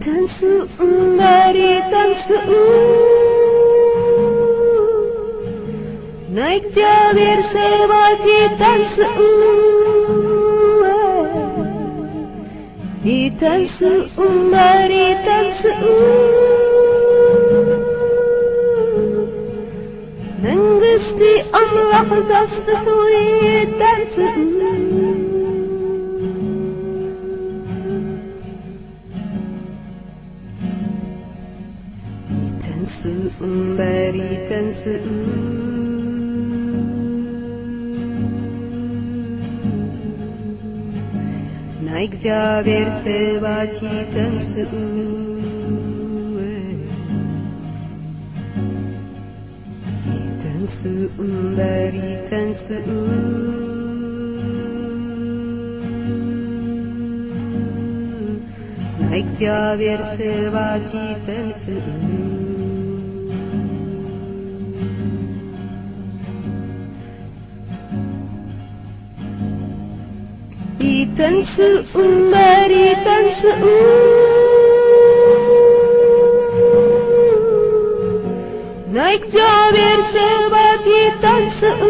ተንስኡ እምበር ተንስኡ፣ ናይ እግዚኣብሔር ሰባት ተንስኡ፣ ተንስኡ እምበር ተንስኡ፣ መንግስቲ ኣምላኽ ዘስፍሑ ተንስኡ። ተንስኡ እምበር ተንስኡ፣ ናይ እግዚኣብሔር ሰባት ተንስኡ። ተንስኡ እምበር ተንስኡ፣ ናይ እግዚኣብሔር ሰባት ተንስኡ። ተንስኡ እምበር ተንስኡ፣ ናይ እግዚኣብሔር ሰባት ተንስኡ።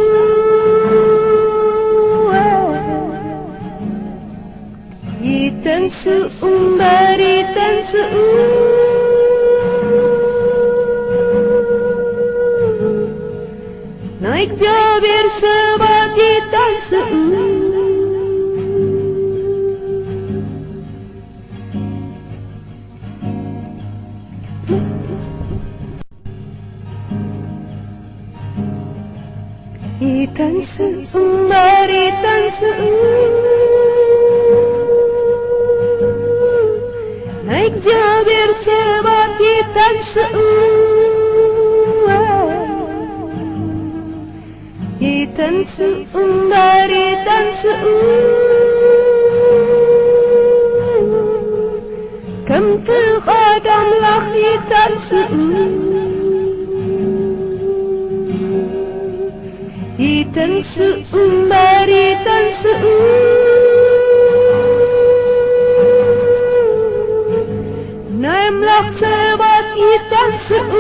ተንስኡ እምበር ተንስኡ፣ ናይ እግዚኣብሔር ሰባት ተንስኡ። ተንስኡ እምበር ተንስኡ፣ ናይ እግዚኣብሔር ሰባት ተንስኡ። ተንስኡ እምበር ተንስኡ፣ ከም ፍቓድ ኣምላኽ ተንስኡ። ተንስኡ እምበር ተንስኡ፣ ናይ ኣምላኽ ሰባት ተንስኡ።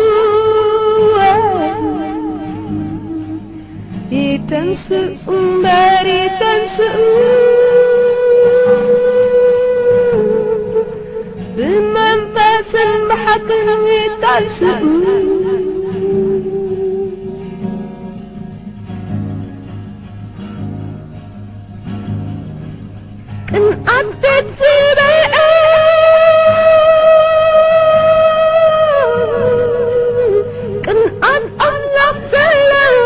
ተንስኡ እምበር ተንስኡ፣ ብመንፈስን ብሓቅን ተንስኡ። ቅንኣት ቤት ዝበልዐ፣ ቅንኣት ኣምላኽ ዘለዎ፣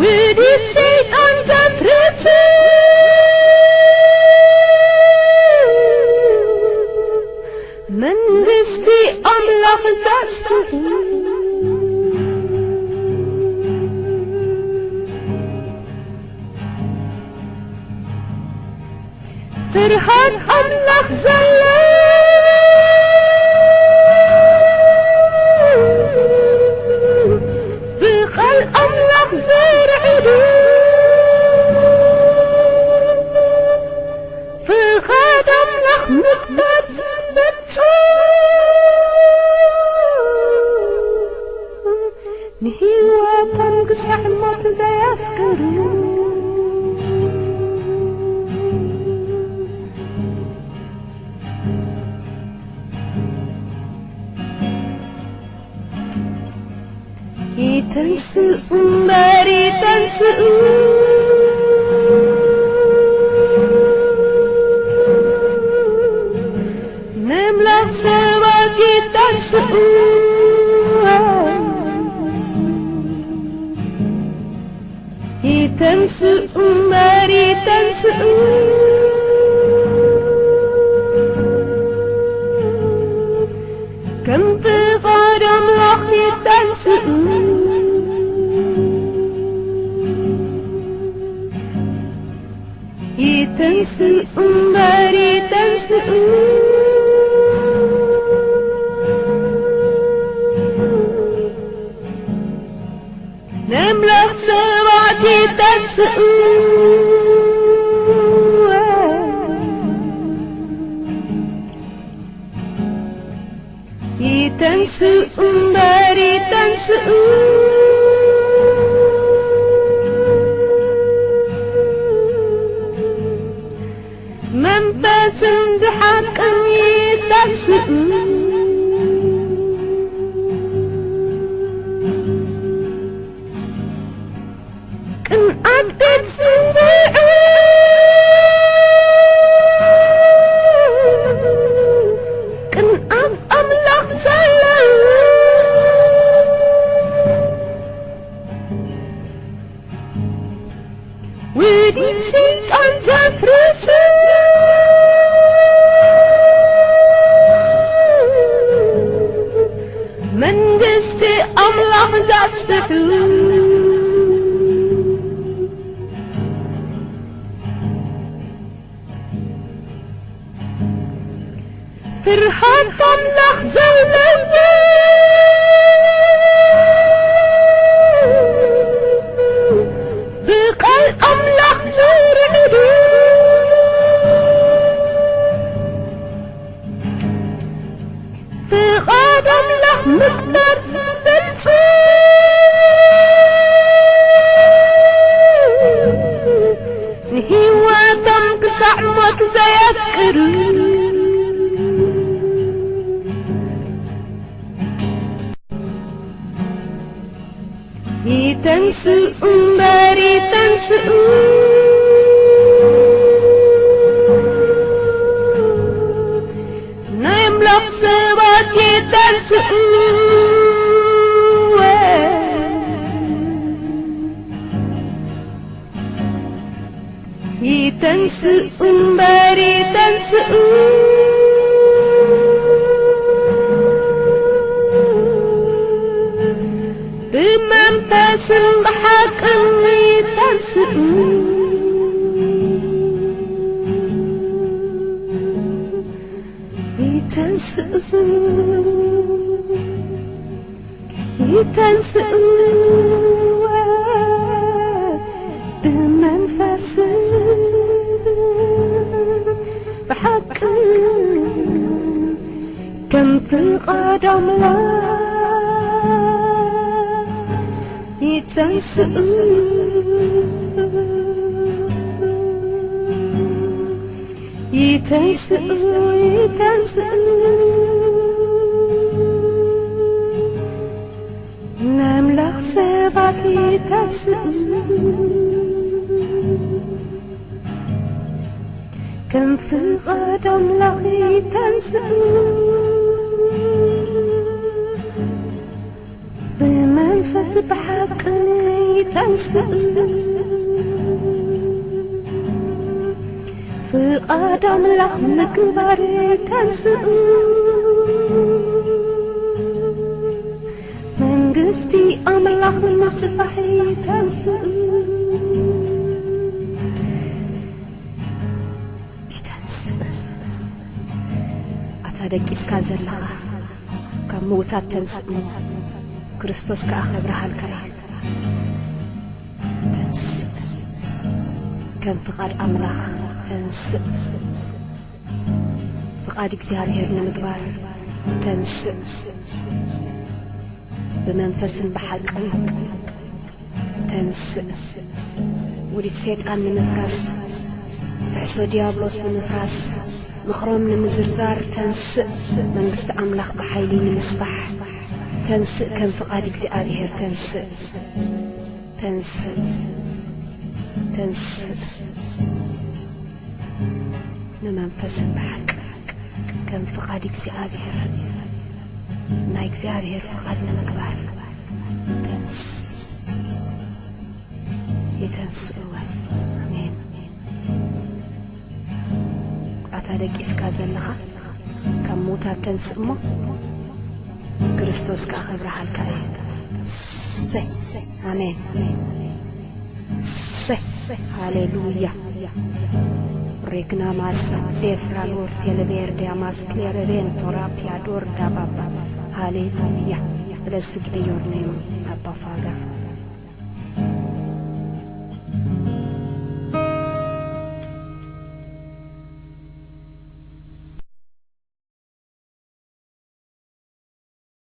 ውዲት ሰይጣን ዘፍርስ፣ መንግስቲ ኣምላኽ ዘስፍን፣ ፍርሃት ኣምላኽ ዘሎ፣ ብቓል ኣምላኽ ዘርዕዱ፣ ፍቓድ ኣምላኽ ምግባር ዝመርጹ፣ ንህይወቶም ክሳዕ ሞት ዘየፍቅሩ። ተንስኡ እምበር ተንስኡ፣ ነምላኽ ሰባት ተንስኡ። ተንስኡ እምበር ተንስኡ፣ ከም ፍቓድ ኣምላኽ ተንስኡ። ተንስኡ እምበር ተንስኡ፣ ነምላኽ ሰባት ተንስኡ። ይተንስኡ እምበር ይተንስኡ፣ መንፈስን ብሓቅን ይተንስኡ። ቅንኣት ቤት ስምዑ፣ ቅንኣት ኣምላኽ ዘለዉ፣ ውዲ ሰይጣን ዘፍርሱ፣ መንግስቲ ኣምላኽ ዘስፍሑ። ፍርሃት ኣምላኽ ዘለዎ፣ ብቓል ኣምላኽ ዝርዕዱ፣ ፍቓድ ኣምላኽ ምግባር ዝመርጹ፣ ንህይወቶም ክሳዕ ሞት ዘየፍቅሩ። ይተንስኡ እምበር ይተንስኡ፣ ናይ ኣምላኽ ሰባት ይተንስኡ። ይተንስኡ እምበር ይተንስኡ፣ ብመንፈስን ብሓቅን ይተንስኡ። ይተንስኡ፣ ይተንስኡ ብመንፈስን ብሓቅን ከም ፍቓድ ኣምላኽ ይተንስኡ። ይተንስኡ፣ ይተንስኡ፣ ናይ ኣምላኽ ሰባት ይተንስኡ፣ ከም ፍቓድ ኣምላኽ ይተንስኡ። ብመንፈስ ብሓቅን ይተንስእ፣ ፍቓድ ኣምላኽ ምግባር ይተንስእ፣ መንግስቲ ኣምላኽ ምስፋሕ ይተንስእ። ይተንስእ። ኣታ ደቂስካ ዘለኻ፣ ካብ ምዉታት ተንስእ እሞ፣ ክርስቶስ ከኣ ከብርሃልካ እዩ። ተንስእ። ከም ፍቓድ ኣምላኽ ተንስእ። ፍቓድ እግዚኣብሔር ንምግባር ተንስእ። ብመንፈስን ብሓቅን ተንስእ። ውዲት ሰይጣን ንምፍራስ፣ ፍሕሶ ዲያብሎስ ንምፍራስ፣ ምኽሮም ንምዝርዛር ተንስእ። መንግስቲ ኣምላኽ ብሓይሊ ንምስፋሕ ተንስእ። ከም ፍቓድ እግዚኣብሔር ተንስእ። ተንስእ። ተንስእ። ብመንፈስን ብሓቂ ከም ፍቓድ እግዚኣብሔር፣ ናይ እግዚኣብሔር ፍቓድ ንምግባር ተንስ-፣ የተንስኡ። ኣሜን። ኣታ ደቂስካ ዘለኻ፣ ካብ ምዉታት ተንስእ እሞ፣ ክርስቶስ ከኣ ከብርሃልካ እዩ። እሰይ። ኣሜን። እሰይ። ሃሌሉያ። ሬግና ማሳ ኤፍራኖር ቴሌቤር ዲያማስ ክሌረቤን ቶራፒያዶር ዳባባ። ሃሌሉያ። ብለስድ ዮር ኔም፣ ኣባ ፋገር።